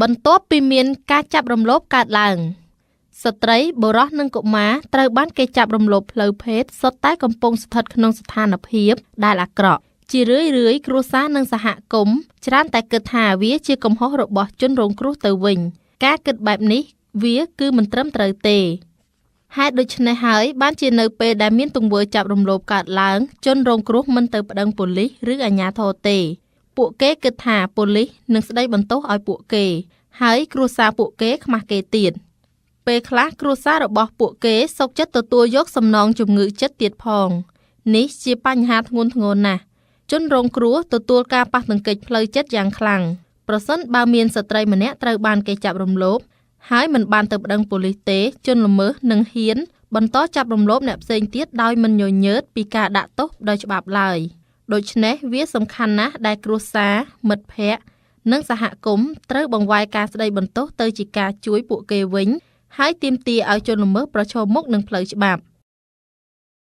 បន្ទាប់ពីមានការចាប់រំលោភកើតឡើងស្ត្រីបុរសនិងកុមារត្រូវបានគេចាប់រំលោភផ្លូវភេទសុទ្ធតែកំពុងស្ថិតក្នុងស្ថានភាពដែលអាក្រក់ជារឿយៗគ្រួសារនិងសហគមន៍ច្រើនតែគិតថាវាជាកំហុសរបស់ជនរងគ្រោះទៅវិញការគិតបែបនេះវាគឺមិនត្រឹមត្រូវទេហេតុដូច្នេះហើយបានជានៅពេលដែលមានទង្វើចាប់រំលោភកើតឡើងជនរងគ្រោះមិនទៅប្តឹងប៉ូលីសឬអាជ្ញាធរទេពួកគេគិតថាប៉ូលីសនឹងស្ដីបន្ទោសឲ្យពួកគេហើយគ្រួសារពួកគេខ្មាស់គេទៀតពេលខ្លះគ្រួសាររបស់ពួកគេសុខចិត្តទទួលយកសំណងជំងឺចិត្តទៀតផងនេះជាបញ្ហាធ្ងន់ធ្ងរណាស់ជនរងគ្រោះទទួលការប៉ះទង្គិចផ្លូវចិត្តយ៉ាងខ្លាំងប្រសិនបើមានស្ត្រីម្នាក់ត្រូវបានគេចាប់រំលោភហើយមិនបានទៅប្តឹងប៉ូលីសទេជនល្មើសនឹងហ៊ានបន្តចាប់រំលោភអ្នកផ្សេងទៀតដោយមិនញញើតពីការដាក់ទោសដោយច្បាប់ឡើយដូច្នេះវាសំខាន់ណាស់ដែលគ្រួសារមិត្តភ័ក្តិនិងសហគមន៍ត្រូវបង្វែរការស្ដីបន្ទោសទៅជាការជួយពួកគេវិញហើយទាមទារឲ្យជនល្មើសប្រឈមមុខនឹងផ្លូវច្បាប់។